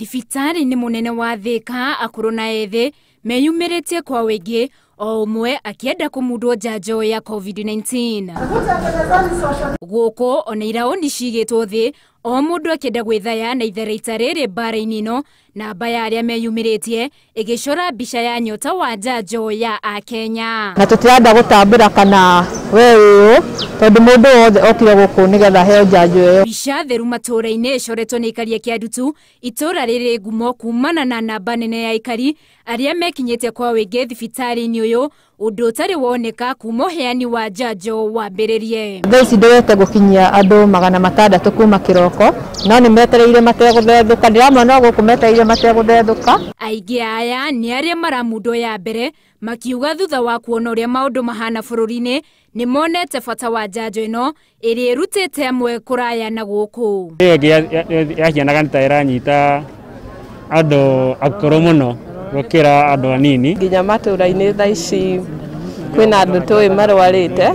Thibitarĩ-inĩ mũnene wa Thika akũrũ na ethĩ meyumĩrĩtie kwa wĩingĩ o ũmwe akĩenda kũmundwo njanjo ya COVID-19. Gũkũ ona iraũni cigĩtwo thĩ o mũndũ akĩenda gwĩthaya na itharaita rĩrĩ mbara-inĩ ĩno, namba ya arĩa meyumĩrĩtie ĩgĩcora mbica ya nyota wa njanjo ya akenya. Na tũtirenda gũtambũra kana we wĩ ũ, tondũ mũndũ wothe okire gũkũ nĩgetha aheo njanjo ĩyo. Mbica theru matũũra-inĩ ĩcoretwo nĩ aikari a Kĩandutu, itũũra rĩrĩ ngumo kumana na namba nene ya aikari arĩa mekinyĩte kwa wĩingĩ thibitarĩ-inĩ ũyũ, ũndũ ũtarĩ woneka kuma ũheani wa njanjo wambĩrĩrie. Thaa ici ndĩrete gũkinyia andũ 600 kuma kĩroko, no nĩ metereire mategũthethũka, ndĩramona gũkũ metereire mategũthethũka. Aingĩ aya nĩ arĩa maramundwo ya mbere makiuga thutha wa kuona ũrĩa maũndũ mahana bũrũri-inĩ nĩ monete bata wa njanjo ĩno ĩrĩa ĩrutĩte amwe kũraya na gũkũ. Ĩyo ĩngĩ yahianaga nĩ ta ĩranyita andũ akũrũ mũno gũkĩra andũ anini. Nginya matũũra-inĩ thaa ici kwĩna andũ tũĩ marwarĩte,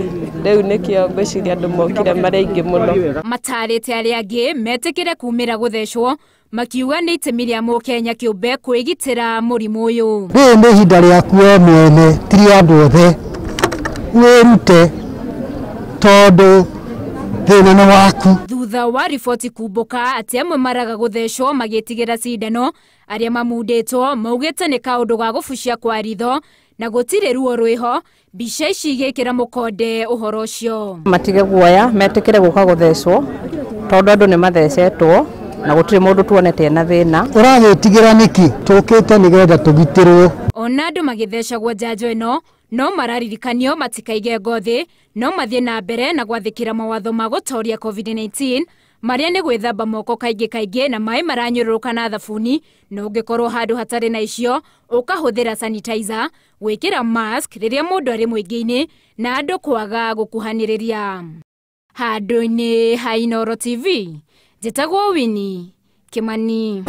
rĩu nĩkĩo ngwĩciria andũ mokire marĩ aingĩ mũno. Matarĩte arĩa angĩ metĩkĩre kumĩra gũthecwo makiuga nĩ itemi rĩa mũkenya kĩũmbe kwĩgitĩra mũrimũ ũyũ. Rĩrĩ nĩ ihinda rĩaku we mwene, ti rĩa andũ othe, wĩrute tondũ thĩna nĩ waku. Thutha wa riboti kumbũka atĩ amwe maraga gũthecwo magĩtigĩra cindano, arĩa mamundĩtwo maugĩte nĩ kaũndũ ga gũbucia kwa ritho na gũtirĩ ruo rwĩho, mbica ici igĩkĩra mũkonde ũhoro ũcio. Matige guoya, metĩkĩre gũka gũthecwo tondũ andũ nĩ mathecetwo na gũtirĩ mũndũ tuonete ena thĩna. Ũragĩtigĩra nĩkĩ? Tũkĩte nĩgetha tũgitĩrwo. Ona andũ magĩthecagwo njanjo ĩno no mararirikanio matikaige ngothi, no mathiĩ na mbere na gwathĩkĩra mawatho ma gũtoria COVID-19 marĩa nĩ gwĩthamba moko kaingĩ kaingĩ na maĩ maranyũrũrũka na thabuni, na ũngĩkorwo handũ hatarĩ na icio ũkahũthĩra sanitizer, gwĩkĩra mask rĩrĩa mũndũ arĩ mũingĩ-inĩ na andũ kwaga gũkuhanĩrĩria. Handũ-inĩ ha Inooro TV, njĩtagwo Winnie Kimani.